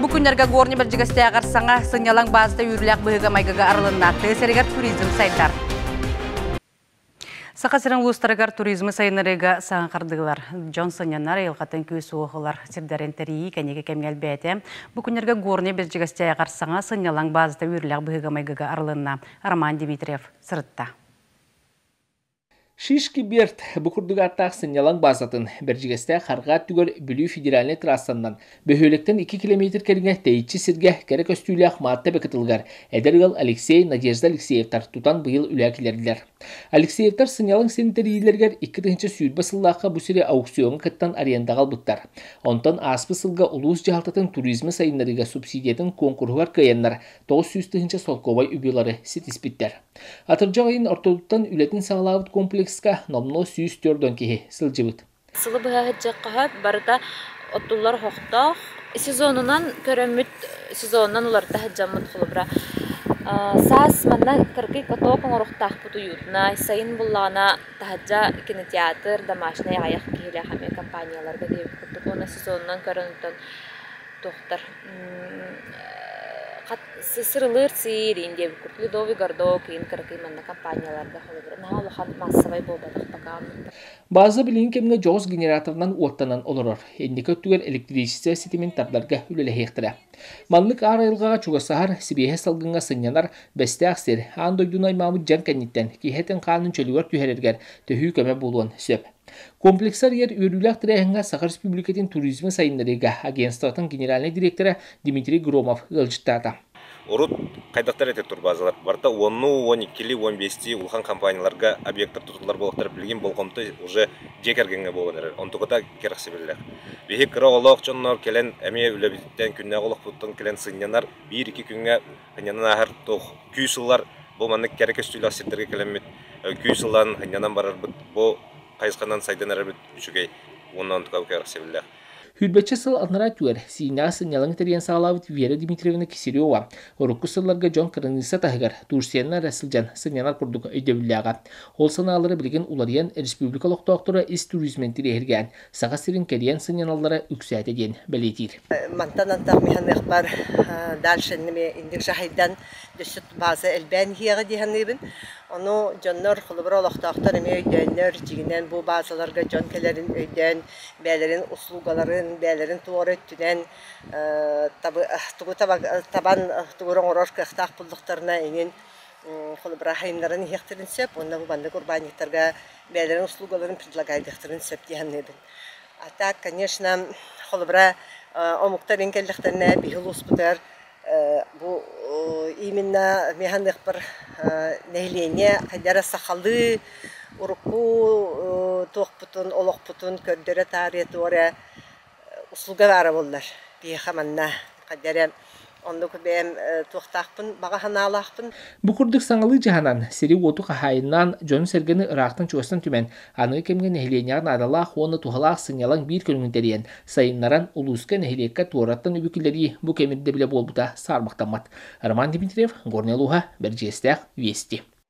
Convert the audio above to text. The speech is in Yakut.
Бу күннэргэ Горнай Бэрдьигэстээҕэр саҥа сынньалаҥ баазата үөрүүлээх быһыыга-майгыга арылынна. Тыа сиригэр туризм сайдар. Саха сирин улуустарыгар туризмы сайыннарыыга саҥа хардыылар. Дьон сынньанар, айылҕатын күүс-уох ылар сирдэрин тэрийии кэнники кэмҥэ элбээтэ. Бу күннэргэ Горнай Бэрдьигэстээҕэр саҥа сынньалаҥ баазата үөрүүлээх быһыыга-майгыга арылынна. Роман Дмитриев сырытта. Шишки Берт бу курдук ааттаах сынньалаҥ баазатын Бэрдьигэстээх арҕаа өттүгэр Бүлүү федеральнай трассанан бөһүөлэктэн 2 километр кэриҥэ тэйиччи сиргэ кэрэ көстүүлээх Маатта эбэ кытылыгар эдэр ыал Алексей, Надежда Алексеевтар тутан быйыл үлэ киллэрдилэр. Алексеевтар сынньалаҥ сирин тэрийиилэригэр 2020 сыллаахха бу сири аукциоҥҥа кыттан арендаҕа ылбыттар. Онтон ааспыт сылга улуус дьаһалтатын туризмы сайыннарыыга субсидиятын куонкуруһугар кыайаннар 900 тыһыынча солкуобай үбүлары ситиспиттэр. Атырдьах ыйын ортотуттан үлэтин саҕалаабыт комплекска номнуо 104 киһи сылдьыбыт. Сылы быһа сылдьыахха барыта оттуллар оһохтоох. Сезонунан көрөммүт, сезонунан уларыта сылдьаммыт холобура саас манна кыракый каток оҥоруохтаахпыт уютнай, сайын буллаҕына таһырдьа кинотеатр, домашний аҕыйах киһилээх эмиэ компанияларга диэбит курдук уонна сезонунан көрөн онтон туохтар сырылыыр сиир иин диэбит курдук ледовый городок иин кыракый манна компанияларга холобура наһаа улахан массовай буолбатах пока. База билиҥҥи кэмҥэ дьоҕус генераторынан уоттанан олорор. Инники өттүгэр электричество ситимин тардарга үлэлэһиэхтэрэ. Маннык аар айылҕаҕа чугасаһар, сибиэһэ салгыҥҥа сынньанар бэстээх сир аан дойдуну аймаабыт дьаҥ кэнниттэн киһи этин-хаанын чөлүгэр түһэрэргэр төһүү көмө буолуон сөп. Комплекса арыйар үөрүүлээх тэрээһиҥҥэ Саха Республикатын туризмы сайыннарыыга агентствотын генеральнай дириэктэрэ Дмитрий Громов ыалдьыттаата. Урут хайдахтар этэ турбазалар барыта уоннуу, 12-ли, 15-ти улахан компанияларга объектар тутуллар буолуохтар билигин болҕомто уже дьиэ кэргэҥҥэ буолан эрэр. Онтуката кэрэхсэбиллээх. Биһи кыра оҕолоох дьоннор кэлэн эмиэ үлэбититтэн, күннээҕи олохпуттан кэлэн сынньанар биир-икки күҥҥэ сынньанан ааһар туох күүс ылар бу маннык кэрэ көстүүлээх сирдэргэ кэлэммит күүс ылан сынньанан барарбыт бу хайысханан сайдан эрэрбит үчүгэй уонна онтука кэрэхсэбиллээх. Сүүрбэччэ сыл анараа өттүгэр Сиинэҕэ сынньалаҥ тэрийэн саҕалаабыт Вера Дмитриевна Киселева урукку сылларга дьон кыраныысса таһыгар Турциянан эрэ сылдьан сынньанар курдук өйдөбүллээҕэ. Ол санаалара билигин уларыйан республика олохтоохторо ис туризмын тириэһиргээн Саха сирин кэрийэн сынньаналлара үксээтэ диэн бэлиэтиир. Мантан антах миһаныахпар дальше инник шахайдан дөссө база элбээн иһиэҕэ дии саныыбын. Ону дьоннор холобура олохтоохтор эмиэ өйдөөннөр, дьиҥинэн бу базаларга дьон кэлэрин өйдөөн, бэйэлэрин услугаларын, бэйэлэрин туора өттүнэн тугу табан тугу оҥорор кыахтаах буллахтарына эҥин холобура хайыннаран иһиэхтэрин сөп уонна бу маннык урбаанньыктарга бэйэлэрин услугаларын предлагайдыахтарын сөп дии саныыбын. А так, конечно, холобура омуктар ин кэллэхтэринэ биһи улууспутугар бу именно миһаныахпар нэһилиэнньэ хайдара сахалыы урукку туохпутун олохпутун көрдөрө таарыйа туора услуга баара буоллар биһиэхэ манна хайдара оннук бэйэм туохтаахпын баҕа санаалаахпын. Бу курдук саҥалыы дьаһанан, сири-уоту хаһаайыннаан, дьону-сэргэни ыраахтан-чугастан түмэн, аныгы кэмҥэ нэһилиэнньэҕэ наадалаах уонна туһалаах сынньалаҥ биир көрүҥүн тэрийэн, сайыннаран, улууска, нэһилиэккэ туораттан үбү киллэрии бу кэм ирдэбилэ буолбута саарбахтаммат. Роман Дмитриев, Горнай улууһа, Бэрдьигэстээх, Вести.